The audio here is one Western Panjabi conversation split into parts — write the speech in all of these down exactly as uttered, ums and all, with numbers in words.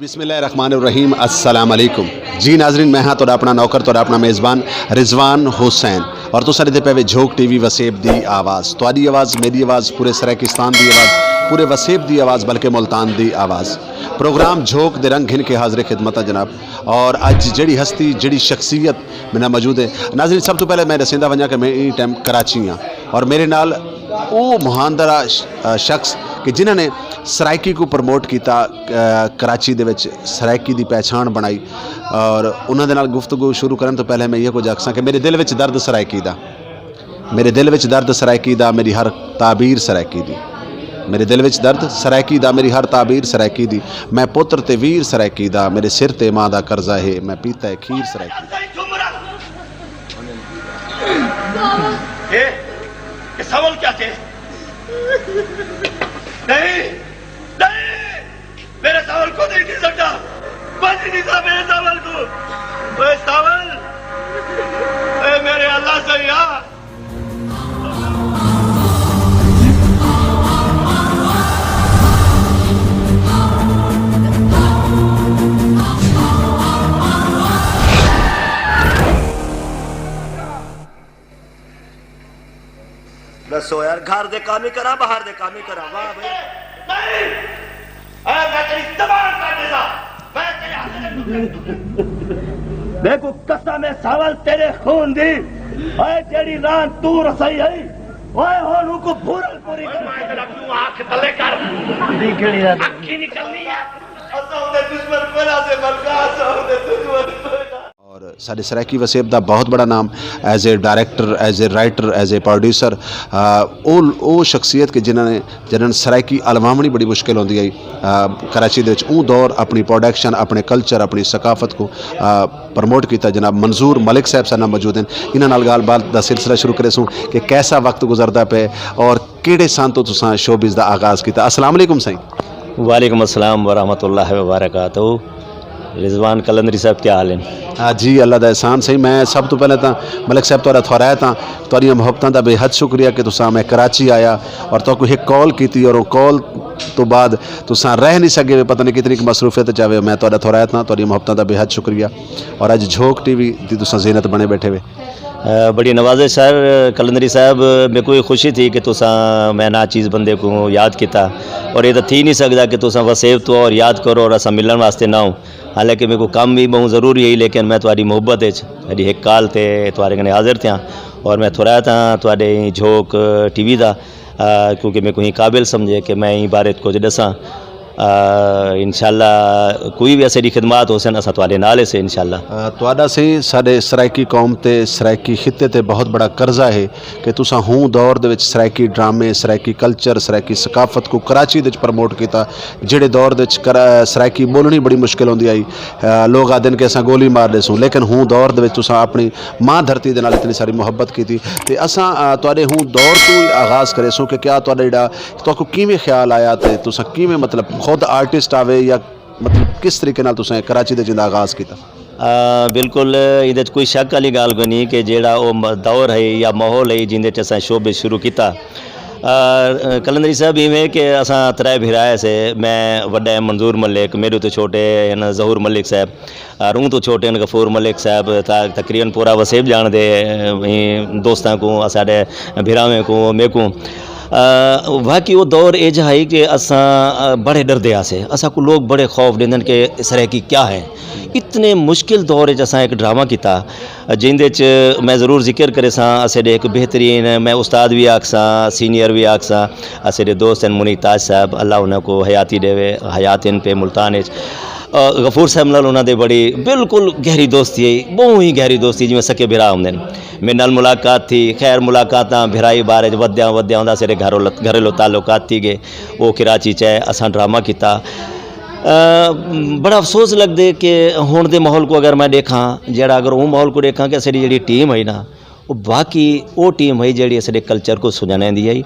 بسم اللہ الرحمن الرحیم، السلام علیکم۔ جی ناظرین، میں ہاں تہاڈا اپنا نوکر، تہاڈا اپنا میزبان رضوان حسین، اور تساں دے پے وے جھوک ٹی وی وسیب دی آواز۔ تہاڈی آواز، میری آواز، پورے سرائیکستان دی آواز، پورے وسیب دی آواز، بلکہ ملتان دی آواز۔ پروگرام جھوک دے رنگ گھن کے حاضر خدمت ہے جناب۔ اور اج جڑی ہستی، جڑی شخصیت میرے نال موجود ہے، ناظرین، سب تو پہلے میں دسیندا ونجا کہ میں اس ٹائم کراچی ہاں، اور میرے نال او مہاندرا ش-، آ، شخص کہ جنہاں نے سرائیکی کو پروموٹ کیتا، آ، کراچی دے وچ سرائیکی دی پہچان بنائی۔ اور انہاں دے نال گفتگو شروع کرن تو پہلے میں یہ کچھ آکھساں کہ میرے دل وچ درد سرائیکی دا، میرے دل وچ درد سرائیکی دا، میری ہر تعبیر سرائیکی دی۔ میرے دل وچ درد سرائیکی دا، میری ہر تعبیر سرائیکی دی۔ میں پتر تے ویر سرائیکی دا، میرے سر تے ماں دا قرضہ ہے، میں پیتا ہے کھیر سرائیکی دا۔ یہ، یہ سوال کیا تھے؟ نہیں، نہیں، میرے سوال کو نہیں کر سکتا، بچ نہیں تھا میرے سوال کو۔ اے سوال، اے میرے اللہ سے یار۔ دسو یار، گھر دے کام ہی کراں، باہر دے کام ہی کراں؟ واہ بھائی۔ نہیں، اے میں تیری زبان کاٹ دیتا، میں تیرے ہاتھ سے ٹوٹ دیتا۔ دیکھو قسم ہے ساول تیرے خون دی، اے جیڑی ران تو رسائی ہے، اوے ہن کو بھورل پوری کر۔ میں تیرا کیوں آنکھ تلے کر؟ دی کیڑی ہے؟ اکھی نکلنی ہے۔ اساں دے دشمن کوئی نہ سے بلکہ اساں دے دشمن کوئی نہ۔ اور ساڈے سرائیکی وسیب دا بہت بڑا نام، as a director, as a writer, as a producer, او او شخصیت کہ جنہاں نے، جنہاں نے سرائیکی الواونی بڑی مشکل ہوندی آئی، آ، کراچی دے وچ اون دور اپنی پروڈکشن، اپنے کلچر، اپنی ثقافت کو، آ، پروموٹ کیتا۔ جناب منظور ملک صاحب سارے نال موجود ہیں، انہاں نال گال بات دا سلسلہ شروع کرے سوں کہ کیسا وقت گزردا پے اور کیڑے سن تو تساں شوبز دا آغاز کیتا؟ السلام علیکم سائیں۔ وعلیکم السلام ورحمۃ اللہ وبرکاتہ۔ رضوان قلندری صاحب، کیا حال ہیں؟ آ، جی، اللہ دا احسان سائیں۔ میں سب تو پہلے تاں ملک صاحب تہاڈا تھورا ہے تاں تہاڈیاں محبتاں دا بے حد شکریہ کہ تساں میں کراچی آیا اور تہاکوں ایک کال کیتی اور وہ کال تو بعد تساں رہ نہیں سکے، پتہ نہیں کتنی کہ مصروفیت چاہے۔ میں تہاڈا تھورا ہے تاں تہاڈیاں محبتاں دا بے حد شکریہ۔ اور اج جھوک ٹی وی دی تساں زینت بنے بیٹھے وے۔ آ، بڑی نوازش سر۔ قلندری صاحب، میرے کو یہ خوشی تھی کہ تساں میں ناچیز بندے کو یاد کیتا، اور یہ تو تھی نہیں سکتا کہ تساں وسیب تو اور یاد کرو اور اساں ملن واسطے نہ ہو۔ حالانکہ میرے کو کام بھی بہت ضروری ہے، لیکن میں تہاڈی محبت وچ، تہاڈی ایک کال تے تہاڈے کنے حاضر تھیا، اور میں تھوڑا تھا تہاڈے جھوک ٹی وی دا، آ، کیونکہ میرے کو ہی قابل سمجھے کہ میں ہی بارے کچھ دساں۔ آ، انشاءاللہ کوئی بھی ایسے دی خدمات ہو سن، اساں تہاڈے نال سے انشاءاللہ۔ آ، تہاڈا سے ساڈے سرائیکی قوم تے سرائیکی خطے تے بہت بڑا قرضہ ہے کہ تساں ہوں دور دے وچ سرائیکی ڈرامے، سرائیکی کلچر، سرائیکی ثقافت کو کراچی دے وچ پروموٹ کیتا۔ جڑے دور دے وچ کرا-، سرائیکی بولنی بڑی مشکل ہوندی آئی، آ، لوگ آدن کہ اساں گولی مار دے سوں، لیکن ہوں دور دے وچ تساں اپنی ماں دھرتی دے نال اتنی ساری محبت کیتی۔ تے اساں، آ، تہاڈے ہوں دور تو ہی آغاز کرے سوں کہ کیا تہاڈا جڑا، تہاکوں کیویں خیال آیا تے تساں کیویں، مطلب، خود آرٹسٹ آوے یا، مطلب، کس طریقے نال تساں کراچی دے جندا آغاز کیتا؟ آ، بالکل، ایہدے وچ کوئی شک والی گل کوئی نہیں کہ جیڑا او م-، دور ہے یا ماحول ہے جیندے وچ اساں شعبے شروع کیتا۔ آ، قلندری صاحب، ایویں کہ اساں ترے بھرا سے، میں وڈا ہے منظور ملک، میرے تو چھوٹے ہیں ظہور ملک صاحب، اور اوں تو چھوٹے ہیں غفور ملک صاحب، تا-، تقریباً پورا وسیب جان دے، ایں دوستاں کو، ساڈے بھراویں کو، میکوں۔ آ، واقعی وہ دور اے جہا ہے کہ اساں، آ، بڑے ڈردے آسے۔ اساں کو لوگ بڑے خوف دیندن کہ سرائیکی کیا ہے۔ اتنے مشکل دور وچ اساں ایک ڈرامہ کیتا، جیندے وچ میں ضرور ذکر کرے ساں، اسے دے ایک بہترین، میں استاد بھی آکھ ساں، سینئر بھی آکھ ساں، اسے دے دوست ہیں منی تاج صاحب، اللہ انہاں کو حیاتی دے، حیات ان پہ ملتان وچ۔ آ، غفور صاحب نال انہاں دے بڑی بالکل گہری دوستی ہے، بہت ہی گہری دوستی، جویں سکے بھرا ہوندے نے۔ میرے نال ملاقات تھی، خیر ملاقاتاں بھرائی بارے ودیاں ودیاں ہوندا سارے گھروں لت-، گھریلو تعلقات تھی گئے۔ وہ کراچی چ ہے، اساں ڈرامہ کیتا۔ آ، بڑا افسوس لگدے کہ ہن دے ماحول کو اگر میں دیکھاں، جیڑا اگر وہ ماحول کو دیکھاں کہ اساڈی جیڑی ٹیم ہے نا، وہ باقی وہ ٹیم ہے جیڑی اساڈے کلچر کو سجانے دی ہے،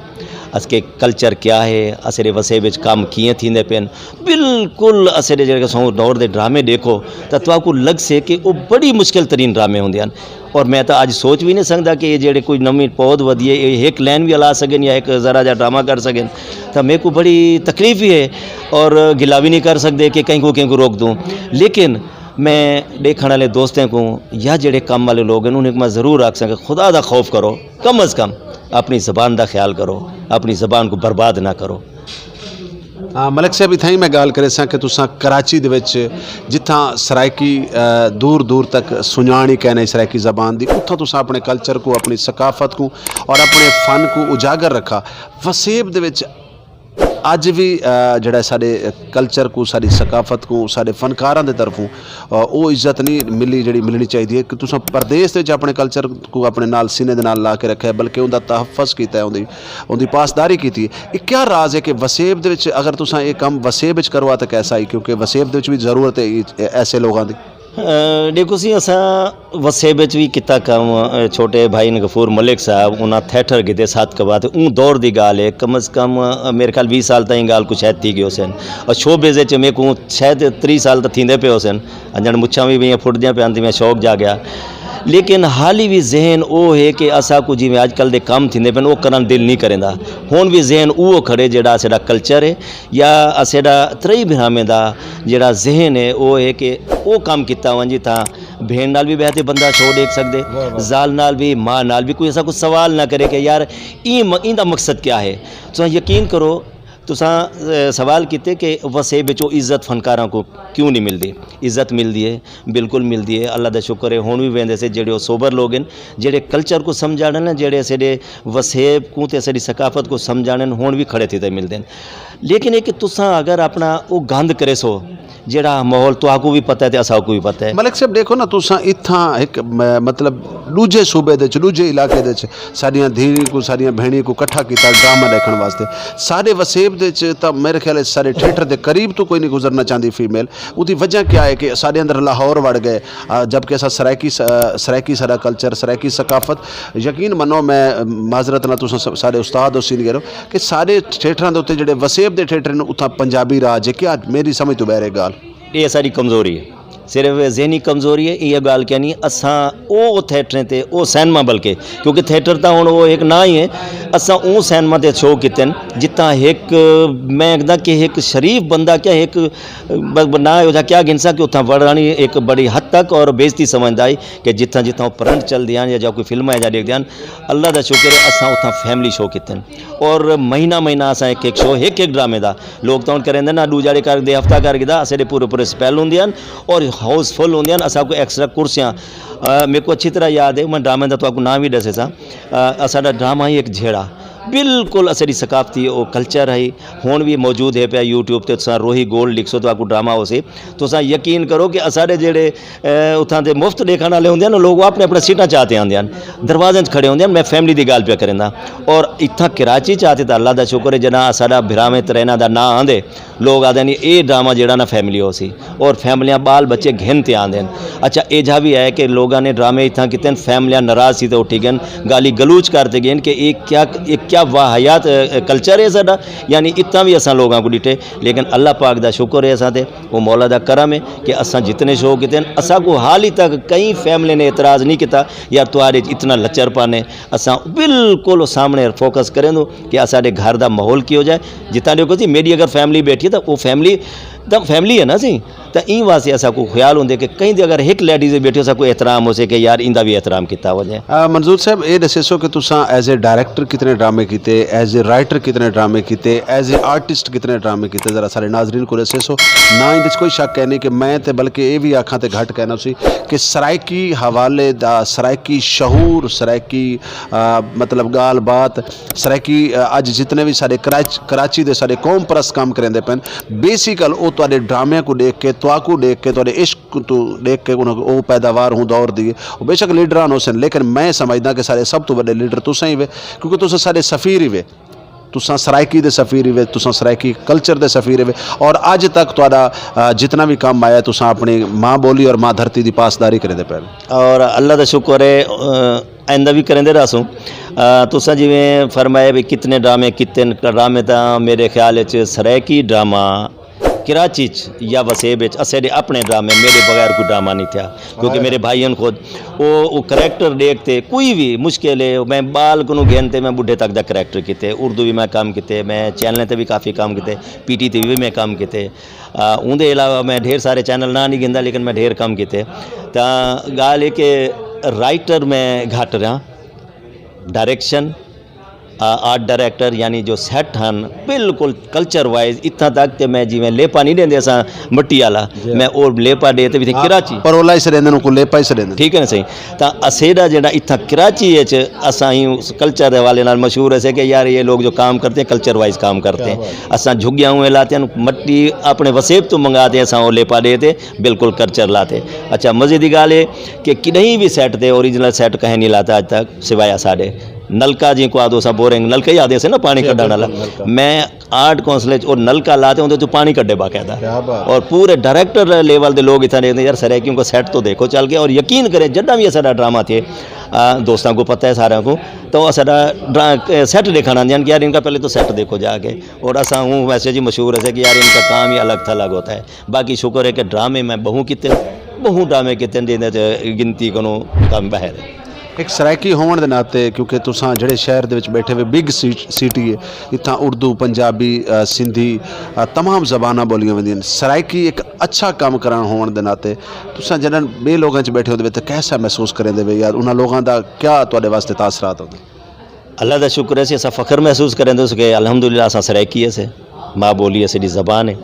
اس کے کلچر کیا ہے، اساڈے وسے وچ کام کیے تھیندے پین، بالکل اساڈے جیڑے سو دور دے ڈرامے دیکھو، تاں تہاکوں لگ سے کہ وہ بڑی مشکل ترین ڈرامے ہوندے ہن۔ اور میں تاں اج سوچ وی نئیں سکدا کہ ایہہ جیہڑے کوئی نویں پود ودیے ایہہ ہک لین وی الا سکن یا ہک ذرا جا ڈرامہ کر سکن، تاں میرے کو بڑی تکلیف وی ہے۔ اور گلا وی نئیں کر سکدے کہ کہیں کو کہیں کو روک دوں۔ لیکن میں ڈیکھن والے دوستیں کو یا جیہڑے کم والے لوگ ہیں انہیں کو میں ضرور آکھ سکاں کہ خدا دا خوف کرو، کم از کم اپنی زبان دا خیال کرو، اپنی زبان کو برباد نہ کرو۔ ملک صاحب، اتھاں ہی میں گل کرے ساں کہ تساں کراچی دے وچ جتھاں سرائیکی دور دور تک سنجان ہی کہنا سرائیکی زبان دی، اتھاں تساں اپنے کلچر کو، اپنی ثقافت کو اور اپنے فن کو اجاگر رکھا۔ وسیب دے وچ اج وی جڑا سارے کلچر کو، ساری ثقافت کو، سارے فنکاراں دے طرفوں او عزت نہیں ملی جڑی ملنی چاہیے کہ تساں پردیس دے وچ اپنے کلچر کو اپنے نال سینے دے نال لا کے رکھے، بلکہ اوندا تحفظ کیتا ہے، اوندی اوندی پاسداری کیتی ہے۔ یہ کیا راز ہے کہ وسیب دے وچ اگر تساں یہ کم وسیب وچ کروا تے کیسا ہی؟ کیونکہ وسیب دے وچ بھی ضرورت ہے ایسے لوگاں دی۔ دیکھو سی، اساں وسیب وچ بھی کیتا کم۔ چھوٹے بھائی نے غفور ملک صاحب انہاں تھیٹر کیتے سات کبا تے اون دور دی گال ہے، کم از کم میرے خیال ویہہ سال تائیں گال کچھ ایتی گیو سن۔ اور شوبے وچ میرے کو شاید تری سال تاں تھیندے پے ہو سن۔ انجن مچھاں وی میاں پھٹدیاں پیاں تے میں شوق جاگیا۔ لیکن حالی وی ذہن او ہے کہ اساں کو جویں اج کل دے کم تھیندے پن او کرن دل نہیں کریندا۔ ہن وی ذہن او کھڑے جڑا اساڈا کلچر ہے یا اساڈا ترئی بھرامیں دا جڑا ذہن ہے او ہے کہ او کم کیتا ونجے تاں بھین نال وی بہتے بندہ شو ڈیکھ سکدے، زال نال وی، ماں نال وی کوئی اساں کو سوال نہ کرے کہ یار این دا مقصد کیا ہے؟ تساں یقین کرو، تساں سوال کیتے کہ وسیب وچ او عزت فنکاراں کو کیوں نہیں ملدی؟ عزت ملدی ہے، بالکل ملدی ہے۔ اللہ دا شکر ہے ہن وی ویندے سے جڑے او سوبر لوگ ہیں، جڑے کلچر کو سمجھانے نے، جڑے اسے دے وسیب کو تے اسے دی ثقافت کو سمجھانے نے ہن وی کھڑے تھے تے ملدے ہیں۔ لیکن ایک تساں اگر اپنا او گند کرے سو جڑا ماحول تو کو بھی پتہ ہے تے اساں کو بھی پتہ ہے۔ ملک صاحب، دیکھو نا، تساں اتھاں ایک مطلب دوجے صوبے دے وچ، دوجے علاقے دے وچ ساڈیاں دھیاں کو، ساڈیاں بہنیاں کو اکٹھا کیتا ڈرامہ دیکھن واسطے۔ ساڈے وسیب دے وچ تاں میرے خیال ہے ساڈے تھیٹر دے قریب تو کوئی نہیں گزرنا چاہندی فیمیل۔ اودی وجہ کیا ہے کہ ساڈے اندر لاہور وڑ گئے، جبکہ اساں سرائیکی سرائیکی ساڈا کلچر، سرائیکی ثقافت، یقین منو، میں معذرت نال تساں ساڈے استاد ہو، سینئر ہو، کہ ساڈے تھیٹراں دے اوتے جڑے وسیب دے تھیٹر نے اتھاں پنجابی راج ہے۔ کیا میری سمجھ تو بہرے گال؟ یہ ساری کمزوری ہے، صرف ذہنی کمزوری ہے۔ یہ گال کہنی اساں او تھیٹریں تے او سینما، بلکہ کیونکہ تھیٹر تاں ہن او ایک نہ ہی ہے، اساں او سینما تے شو کیتے ہیں جتھاں ایک، میں آکھدا کہ ایک شریف بندہ کیا ایک نہ ہو جا کیا گنسا کہ اتھاں وڑانی ایک بڑی حد تک اور بےزتی سمجھدا ہے کہ جتھاں جتھاں او پرنٹ چل دیاں یا جا کوئی فلم ہے جا دیکھ دیاں۔ اللہ دا شکر ہے اساں اتھاں فیملی شو کیتے ہیں۔ اور مہینہ مہینہ اساں ایک ایک شو ایک ایک ڈرامے دا لوگ تاں کریں دے نا، دو جاڑے کر دے ہفتہ کر گدا اسے دے پورے پورے سپیل ہوندے ہیں اور ہاؤس فل ہوندے ہیں۔ اساں کوئی ایکسٹرا کرسیاں، میرے کو اچھی طرح یاد ہے، میں ڈرامے دا تو آپ کو نام بھی دسے سا۔ اساں دا ڈرامہ ہی ایک جھیڑا، بالکل اساں دی ثقافتی او کلچر ہے، ہن بھی موجود ہے پیا یوٹیوب تے، تساں روہی گولڈ لکھ سو تو آپ کو ڈرامہ ہو سی۔ تساں یقین کرو کہ اساں دے جڑے اتھاں دے مفت دیکھن والے ہوندے ہیں نا، لوگ اپنے اپنے سیٹاں چاہتے آندے ہیں، دروازے وچ کھڑے ہوندے ہیں۔ میں فیملی دی گل پیا کریندا، اور اتھاں کراچی چاہتے تے اللہ دا شکر ہے جنہاں ساڈا بھراویں تریناں دا ناں آندے، لوگ آدھے نہیں اے ڈرامہ جڑا نا فیملی ہو سی، اور فیملیاں بال بچے گھن تے آندے ہیں۔ اچھا، اے جا بھی ہے کہ لوگاں نے ڈرامے اتھاں کیتے ہیں، فیملیاں ناراض سی تے اٹھی گئے، گالی گلوچ کرتے گئے کہ اے کیا، اے کیا واہیات کلچر ہے ساڈا؟ یعنی اتنا بھی اساں لوگاں کو ڈٹے، لیکن اللہ پاک دا شکر ہے اساں تے، وہ مولا دا کرم ہے کہ اساں جتنے شو کیتے ہیں، اساں کو حال ہی تک کئی فیملی نے اعتراض نہیں کیتا، یار تہاڈے اتنا لچر پانے۔ اساں بالکل سامنے فوکس کریں دو کہ اساڈے گھر دا ماحول کی ہو جائے۔ جتنا دیکھو سی میڈی اگر فیملی بیٹھی ہے تو وہ فیملی، تو فیملی ہے نا سی۔ تو این واسطے اسا کو خیال ہوندے کہ کہیں دے اگر ایک لیڈیز بیٹھی ہو سا کو احترام ہو سے کہ یار ایندا بھی احترام کیتا ہو جائے۔ منظور صاحب، اے دسے سو کہ تساں ایز اے ڈائریکٹر کتنے ڈرامے کیتے، ایز اے رائٹر کتنے ڈرامے کیتے، ایز اے آرٹسٹ کتنے ڈرامے کیتے، ذرا سارے ناظرین کو دسے سو۔ نہ اندے وچ کوئی شک ہے نہیں کہ میں تے بلکہ اے بھی آکھاں تے گھٹ کہنا سی کہ سرائیکی حوالے دا، سرائیکی شعور، سرائیکی مطلب گال بات، سرائیکی اج جتنے بھی سارے کراچی دے سارے قوم پرست کام کریندے پن، بیسیکل او تواڈے ڈرامے کو دیکھ کے، تواکو دیکھ کے، تواڈے عشق تو دیکھ کے انہاں کو او پیداوار ہوں دور دی ہے۔ او بے شک لیڈران ہو سن، لیکن میں سمجھدا کہ سارے سب تو بڑے لیڈر تساں ہی وے، کیونکہ تساں سارے سفیر ہی وے۔ تساں سرائیکی دے سفیر ہی وے، تساں سرائیکی کلچر دے سفیر ہی وے۔ اور اج تک تہاڈا جتنا بھی کام آیا، تساں اپنی ماں بولی اور ماں دھرتی دی پاسداری کریندے پے۔ اور اللہ دا شکر ہے، آئندہ بھی کریندے رہسوں۔ تساں جویں فرمایا بھی کتنے ڈرامے کیتے، ڈرامے تاں میرے خیال وچ سرائیکی ڈرامہ کراچی چ یا وسیب وچ اسے دے اپنے ڈرامے، میرے بغیر کوئی ڈرامہ نہیں تھیا، کیونکہ میرے بھائی ہن خود، وہ وہ کریکٹر دیکھتے کوئی بھی مشکل ہے، میں بال کو گھنتے میں بڈھے تک دا کریکٹر کیتے، اردو بھی میں کام کیتے، میں چینل تے بھی کافی کام کیتے، پی ٹی تے بھی میں کام کیتے۔ آ، اون دے علاوہ میں ڈھیر سارے چینل نہ نہیں گندا، لیکن میں ڈھیر کام کیتے۔ تاں گال یہ کہ رائٹر میں گھٹ رہا، ڈائریکشن، آ، آرٹ ڈائریکٹر، یعنی جو سیٹ ہن، بالکل کلچر وائز اتنا تک کہ میں جی میں لیپا نہیں دیندے اساں مٹی والا، میں او لیپا دے تے بھی تھے کراچی۔ پرولا اس رہندے نوں کو لیپا اس رہندے۔ ٹھیک ہے نا صحیح؟ تاں اسے دا جڑا اتھاں کراچی وچ اساں ہی اس کلچر دے حوالے نال مشہور ہے کہ یار یہ لوگ جو کام کرتے ہیں کلچر وائز کام کرتے ہیں۔ اساں جھگیاں ہوئے لاتے ہیں، مٹی اپنے وسیب تو منگاتے ہیں، اساں او لیپا دے تے بالکل کلچر لاتے۔ اچھا، مزے دی گال ہے کہ کدہیں بھی سیٹ تے اوریجنل سیٹ کہیں نہیں لاتا اج تک سوائے ساڈے نلکا جی کو آدو سا بورنگ نلکا ہی آدے سے نا پانی کڈن والا۔ میں آرٹ کونسل وچ او نلکا لاتے ہوندے تو پانی کڈے باقاعدہ۔ اور پورے ڈائریکٹر لیول دے لوگ اتھاں دے یار سرائیکیوں کو سیٹ تو دیکھو چل کے، اور یقین کریں جڈا بھی ساڈا ڈرامہ تھے، آ، دوستاں کو پتہ ہے سارے کو، تو ساڈا ڈرا-، سیٹ دکھانا جان کہ یار ان کا پہلے تو سیٹ دیکھو جا کے۔ اور اساں ہوں ویسے جی مشہور ہے کہ یار ان کا کام ہی الگ تھلگ ہوتا ہے۔ باقی شکر ہے کہ ڈرامے میں بہوں کیتے، بہوں ڈرامے کیتے جن دے تے گنتی کنوں کم باہر ہے۔ ایک سرائیکی ہون دے ناطے، کیونکہ تساں جڑے شہر دے وچ بیٹھے ہوئے بگ سی-، سٹی ہے، اتھاں اردو، پنجابی، آ، سندھی، آ، تمام زباناں بولیاں ویندیاں نے۔ سرائیکی ایک اچھا کام کرن ہون دے ناطے تساں جنہاں بے لوگاں چ بیٹھے ہوندے وے تے کیسا محسوس کریندے وے یار؟ انہاں لوگاں دا کیا تواڈے واسطے تاثرات ہوندے؟ اللہ دا شکر ہے، اساں فخر محسوس کریندے اس کہ الحمدللہ اساں سرائیکی ہے سے، ماں بولی ہے، ساڈی زبان ہے۔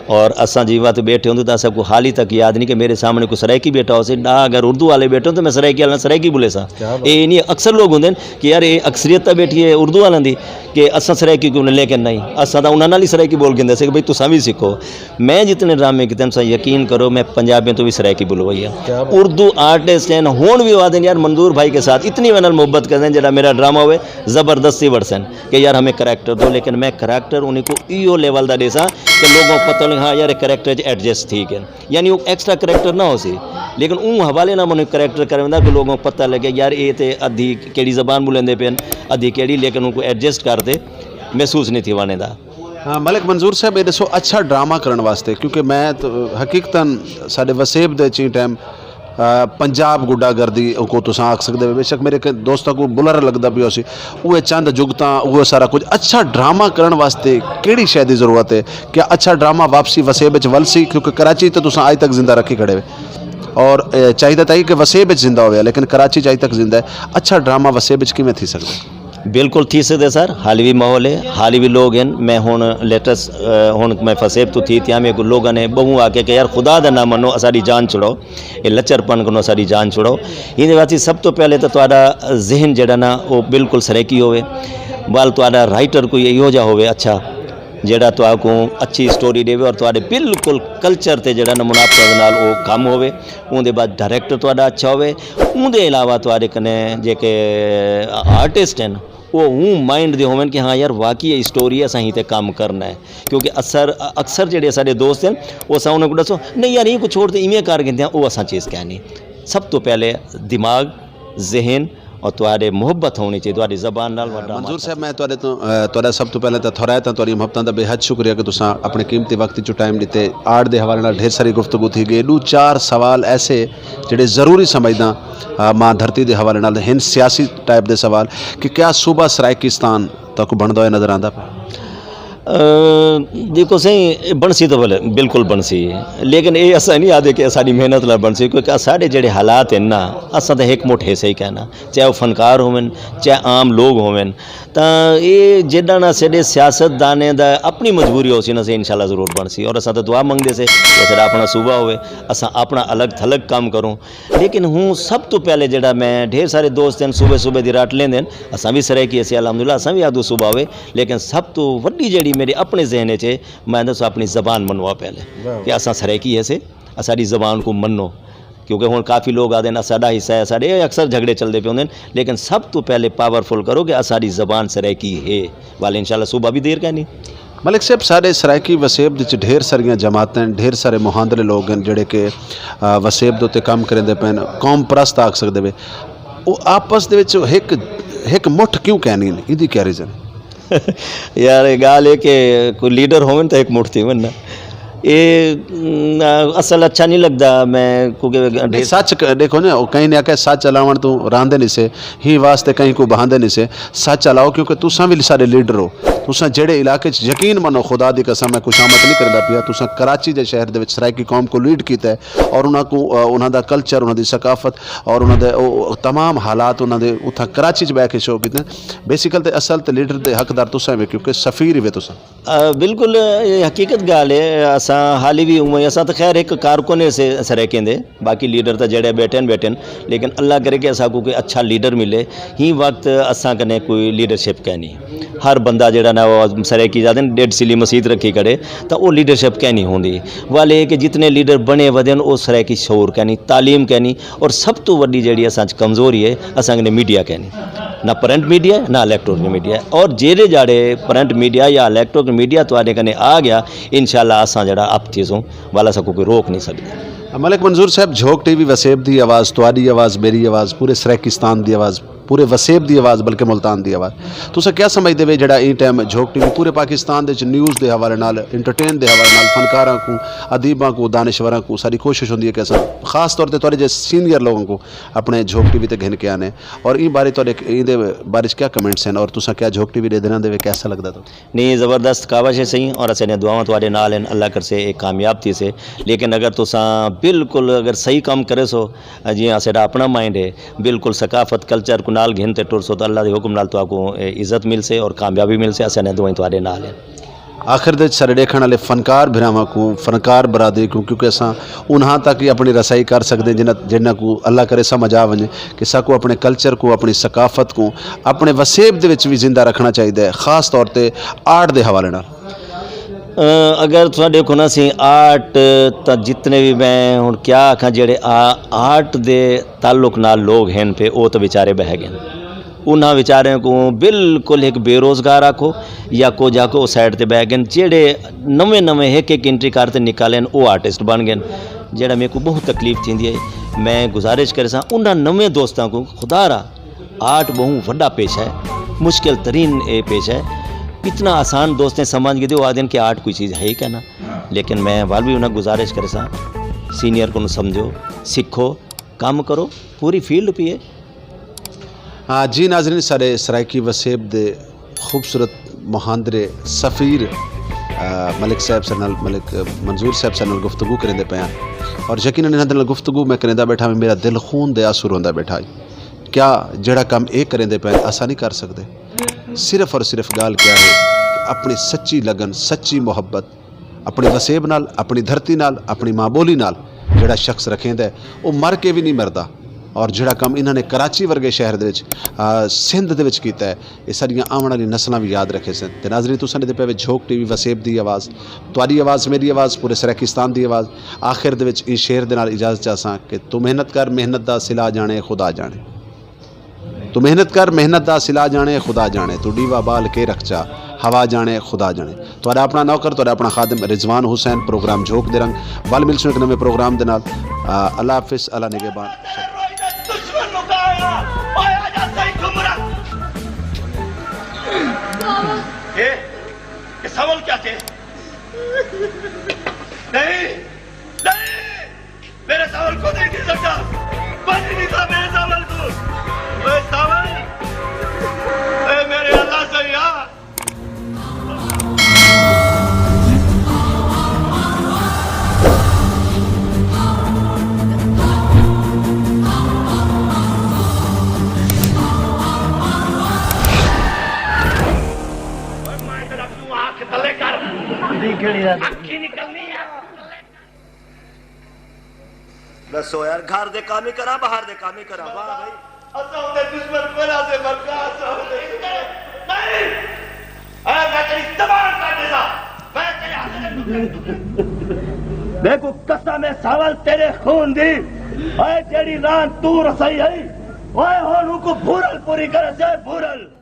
اور اساں جی وقت بیٹھے ہوندے تاں اساں کو حال ہی تک یاد نہیں کہ میرے سامنے کوئی سرائیکی بیٹھا ہو سی، نہ اگر اردو والے بیٹھے ہو تو میں سرائیکی والا سرائیکی بولے سا۔ اے نہیں، اکثر لوگ ہوندے نے کہ یار اے اکثریت تاں بیٹھی ہے اردو والیاں دی کہ اساں سرائیکی کیوں نہیں، لیکن نہیں، اساں تاں انہاں نال ہی سرائیکی بول گندے سے کہ بھئی تساں وی سکھو۔ میں جتنے ڈرامے کیتے ہیں، تساں یقین کرو، میں پنجابیوں تو بھی سرائیکی بلوائی ہے۔ اردو آرٹسٹ ہیں، ہون بھی آدھے یار منظور بھائی کے ساتھ اتنی میں نال محبت کرتے ہیں، جڑا میرا ڈرامہ ہوئے زبردستی ورسن کہ یار ہمیں کریکٹر دو، لیکن میں کریکٹر انہیں کو ایو لیول دا دے سا کہ لوگوں کو پتہ لگے، ہاں یار، کریکٹر ایڈجسٹ ٹھیک ہے، یعنی وہ ایکسٹرا کریکٹر نہ ہو سی، لیکن اون حوالے نہ مجھے کریکٹر کرے ہوندا کہ لوگوں کو پتہ لگے یار، یہ تے ادھی کیڑی زبان بولندے پین، ادھی کیڑی، لیکن ان کو ایڈجسٹ کر دے، محسوس نہیں تھی وانے دا۔ ہاں، ملک منظور صاحب، یہ دسو، اچھا ڈرامہ کرن واسطے، کیونکہ میں تو حقیقتاً ساڈے وسیب دے چی ٹائم، آ، پنجاب گڈا گردی کو تساں آکھ سکدے ہو۔ بے شک میرے کئی دوستاں کو بلر لگدا پیا سی، وہ چند جگتاں، وہ سارا کچھ۔ اچھا ڈرامہ کرن واسطے کیڑی شے دی ضرورت ہے؟ کیا اچھا ڈرامہ واپسی وسیب وچ ول سی؟ کیونکہ کراچی تے تساں اج تک زندہ رکھی کھڑے ہو۔ اور، اے، چاہیدا تاں اے کہ وسیب وچ زندہ ہویا، لیکن کراچی چ اج تک زندہ ہے۔ اچھا ڈرامہ وسیب وچ کیویں تھی سکدا؟ بالکل تھی سکدے سر، حالی بھی ماحول ہے، حالی بھی لوگ ہیں۔ میں ہن لیٹسٹ، اے، ہن میں فسیب تو تھی تیاں میں کو لوگاں نے بہوں آ کے کہ یار خدا دا نام منو، اساڈی جان چھڑاؤ، اے لچر پن کنو اساڈی جان چھڑاؤ۔ ایندے واسطے سب تو پہلے تو تہاڈا ذہن جڑا نا، او بالکل سرائیکی ہوے۔ ول تہاڈا رائٹر کوئی ایہو جا ہوے اچھا، جڑا تہاکوں اچھی سٹوری دیوے اور تہاڈے بالکل کلچر تے جڑا نا مناسبت نال او کم ہوے۔ اون دے بعد ڈائریکٹر تہاڈا اچھا ہوے۔ اون دے علاوہ تہاڈے کنے جے کہ آرٹسٹ ہیں، او اون مائنڈ دے ہوون کہ ہاں یار، واقعی یہ سٹوری ہے، اساں ہی تے کم کرنا ہے۔ کیونکہ اکثر، اکثر جڑے ساڈے دوست ہیں، او اساں انہاں کو دسو، نہیں یار، یہ کو چھوڑ تے ایویں کر گھندے ہیں، او اساں چیز کہنی۔ سب تو پہلے دماغ، ذہن اور تہاڈے محبت ہونی چاہیے، تہاڈی زبان نال وڈا منظور محبت۔ صاحب، میں تہاڈے تو، اے، تہاڈا سب تو پہلے تاں تھورائے تاں تہاڈی محبتاں دا بے حد شکریہ کہ تساں اپنے قیمتی وقت چوں ٹائم دتے۔ آرٹ دے حوالے نال ڈھیر ساری گفتگو تھی گئی۔ دو چار سوال ایسے جڑے ضروری سمجھداں، آ، ماں دھرتی دے حوالے نال ہن سیاسی ٹائپ دے سوال کہ کیا صوبہ سرائیکستان تہاکوں بندا ہویا نظر آندا پیا؟ اے، دیکھو سائیں، اے بنسی تو بولے، بالکل بنسی ہے۔ لیکن اے اساں نہیں آدھے کہ ساڈی محنت نال بنسی، کیونکہ ساڈے جڑے حالات ہیں نا، اساں تے ہک مٹھ حصہ ہی کہنا، چاہے وہ فنکار ہوون، چاہے عام لوگ ہوون، تاں اے جڈاں نہ ساڈے سیاست دانیں دا اپنی مجبوری ہو سی نا، سے انشاءاللہ ضرور بنسی۔ اور اساں تے دعا منگدے سے کہ ساڈا اپنا صوبہ ہوئے، اساں اپنا الگ تھلگ کام کروں۔ لیکن ہوں سب تو پہلے جڑا میں، ڈھیر سارے دوست ہیں صوبے صوبے دی رٹ لیندے ہیں، اساں بھی سرائیکی اسی الحمدللہ، اساں بھی آدھو صوبہ ہوئے، لیکن سب تو وڈی جڑی میرے اپنے ذہن وچ ہے، میں دسو اپنی زبان منوا پہلے کہ اساں سرائیکی ہے سے، اساڈی زبان کو منو۔ کیونکہ ہن کافی لوگ آدھے نا ساڈا حصہ ہے، ساڈے اکثر جھگڑے چلدے پے ہوندے نے، لیکن سب تو پہلے پاورفل کرو کہ اساڈی زبان سرائیکی ہے۔ والے انشاءاللہ صوبہ بھی دیر کہنی۔ ملک صاحب، ساڈے سرائیکی وسیب وچ ڈھیر ساریاں جماعتاں ہیں، ڈھیر سارے مہاندلے لوگ ہیں جڑے کہ، آ، وسیب دے اُتے کم کریندے پے نے، قوم پرست آکھ سکدے وے۔ او آپس دے وچ ہک، ہک مٹھ کیوں کہنی نے؟ ایندی کیا ریزن؟ یار، یہ گال ہے کہ کوئی لیڈر ہوون تے ہک مٹھ تھی ون نا۔ اے، م، اصل اچھا نہیں لگدا میں، کیونکہ نہیں، سچ ک-، دیکھو نا، وہ کہیں نے آخیا، سچ الاون تو راندے نہیں سے، ہی واسطے کہیں کو بہاندے نہیں سے۔ سچ الاؤ، کیونکہ تساں بھی سارے لیڈر ہو۔ تساں جڑے علاقے چ، یقین منو، خدا دی قسم، میں خوشامد نہیں کردا پیا، تساں کراچی دے شہر دے وچ سرائیکی قوم کو لیڈ کیتا ہے، اور انہاں کو، آ، انہاں دا کلچر، انہاں دی ثقافت، اور انہاں دے او، او تمام حالات انہاں دے اتھاں کراچی چ بیٹھ کے شو کیتے ہیں۔ بیسیکل تے اصل تے لیڈر دے حقدار تساں وے، کیونکہ سفیر ہی وے تساں۔ آ، بالکل، یہ حقیقت گال ہے۔ اساں حالی بھی ہوں، اساں تو خیر ایک کارکن سے سرائیکیں دے، باقی لیڈر تو جڑے بیٹھے ہیں، بیٹھے ہیں، لیکن اللہ کرے کہ اساں کو کوئی اچھا لیڈر ملے۔ ہی وقت اساں کنے کوئی لیڈرشپ کہنی، ہر بندہ جڑا نا وہ سرائیکی زیادہ ڈیڈ سلی مسیت رکھی کھڑے، تو وہ لیڈرشپ کہنی ہوندی۔ والے کہ جتنے لیڈر بنے ودے ہیں، وہ سرائیکی شعور کہنی، تعلیم کہنی، اور سب تو وڈی جڑی اساں چ کمزوری ہے، اساں کنے میڈیا کہنی۔ نہ پرنٹ میڈیا ہے، نہ الیکٹرانک میڈیا ہے۔ اور جیڑے جاڑے پرنٹ میڈیا یا الیکٹرانک میڈیا تواڈے کنے آ گیا، انشاءاللہ اساں جڑا اپ چیزوں والا سکو کوئی روک نہیں سکدا۔ ملک منظور صاحب، جھوک ٹی وی وسیب دی آواز، تواڈی آواز، میری آواز، پورے سرائیکستان دی آواز، پورے وسیب دی آواز، بلکہ ملتان دی آواز۔ تساں کیا سمجھدے وے جڑا ایں ٹائم جھوک ٹی وی پورے پاکستان دے وچ نیوز دے حوالے نال، انٹرٹین دے حوالے نال، فنکاراں کو، ادیباں کو، دانشوراں کو، ساری کوشش ہوندی ہے کہ اساں خاص طور تے تواڈے جے سینئر لوگوں کو اپنے جھوک ٹی وی تے گھن کے آنے، اور این بارے تہاڈے، این دے بارے چ کیا کمنٹس ہیں اور تساں کیا جھوک ٹی وی دے دناں دے وچ کیسا لگدا تہاڈے؟ نہیں، زبردست کاوش ہے صحیح، اور اساں نے دعاواں تہاڈے نال ہیں، اللہ کرسے ایک کامیاب تھی سے۔ لیکن اگر تساں بالکل اگر صحیح کام کرے سو، جی ہاں، ساڈا اپنا مائنڈ ہے، بالکل ثقافت کلچر کو نال گھن تے ٹر سو، تو اللہ دے حکم نال تو آپ کو عزت مل سے اور کامیابی مل سے۔ اساں نے دعائیں تہاڈے نال ہیں۔ آخر دے وچ سارے ڈیکھن والے فنکار بھراواں کو، فنکار برادری کو، کیونکہ اساں انہاں تک ہی اپنی رسائی کر سکدے ہیں جنہاں، جنہاں کو اللہ کرے سمجھ آ ونجے کہ ساکو اپنے کلچر کو، اپنی ثقافت کو، اپنے وسیب دے وچ بھی زندہ رکھنا چاہیدا ہے، خاص طور تے آرٹ دے حوالے نال۔ اگر تساں دیکھو نا سی آرٹ، تاں جتنے بھی میں ہن کیا آکھاں، جڑے آ-، آرٹ دے تعلق نال لوگ ہن پے، او تاں بیچارے بہہ گئے۔ انہاں وچاریاں کو بالکل ایک بے روزگار آکھو یا کچھ آکھو، او سائیڈ تے بہ گئے۔ جڑے نویں نویں ایک ایک انٹری کار تے نکالے ہن، او آرٹسٹ بن گئے۔ جڑا میرے کو بہت تکلیف تھیندی ہے، میں گزارش کرساں انہاں نویں دوستاں کو، خدا را آرٹ بہت وڈا پیشہ ہے، مشکل ترین اے پیشہ ہے۔ اتنا آسان دوستیں سمجھ گئے تے او آدھے کہ آرٹ کوئی چیز ہے ہی کہنا۔ لیکن میں وال بھی انہاں گزارش کرساں، سینئر کو سمجھو، سکھو، کام کرو، پوری فیلڈ پی ہے۔ ہاں جی ناظرین، سارے سرائیکی وسیب دے خوبصورت مہاندرے سفیر، آ، ملک صاحب سر نال، ملک منظور صاحب سر نال گفتگو کریں دے پے ہیں، اور یقیناً انہاں دے نال گفتگو میں کریں دا بیٹھا میں میرا دل خون دے آنسو روندا بیٹھا ہے۔ کیا جڑا کم اے کریں دے پے ہیں، اساں نہیں کر سکدے؟ صرف اور صرف گال کیا ہے کہ اپنی سچی لگن، سچی محبت، اپنی وسیب نال، اپنی دھرتی نال، اپنی ماں بولی نال جڑا شخص رکھیندا ہے، او مر کے بھی نہیں مردا۔ اور جڑا کم انہاں نے کراچی ورگے شہر دے وچ، آ، سندھ دے وچ کیتا ہے، یہ ساریاں آون والی نسلاں بھی یاد رکھے سن۔ تے ناظرین، تساں دے پے وچ جھوک ٹی وی وسیب دی آواز، تہاڈی آواز، میری آواز، پورے سرائیکستان دی آواز۔ آخر دے وچ اس شعر دے نال اجازت چاہساں کہ تو محنت کر، محنت دا صلہ جانے، خدا جانے۔ تو محنت کر، محنت دا صلہ جانے، خدا جانے۔ تو ڈیوا بال کے رکھ چا، ہوا جانے، خدا جانے۔ تہاڈا اپنا نوکر، تہاڈا اپنا خادم رضوان حسین، پروگرام جھوک دے رنگ۔ ول ملسوں ایک نویں پروگرام دے نال۔ آ، اللہ حافظ، اللہ نگہبان۔ اے، اے سوال کیا تھے؟ نہیں، نہیں، میرے سوال کو نہیں دے سکتا، بند نہیں تھا میرے سوال کو۔ اے سوال، اے میرے اللہ سے یار۔ دسو یار، گھر دے کام ہی کراں، باہر دے کام ہی کراں؟ واہ بھائی۔ اساں اودے دشمن کولا سے مردا، اساں اودے دشمن۔ نہیں! اے میں تیری زبان کٹ دینا۔ میں تیرے ہاتھ دے ٹکڑے۔ دیکھو قسم ہے ساول تیرے خون دی۔ اے جیڑی ران تو رسائی ہے، اوے ہن کو بھورل پوری کر سے بھورل۔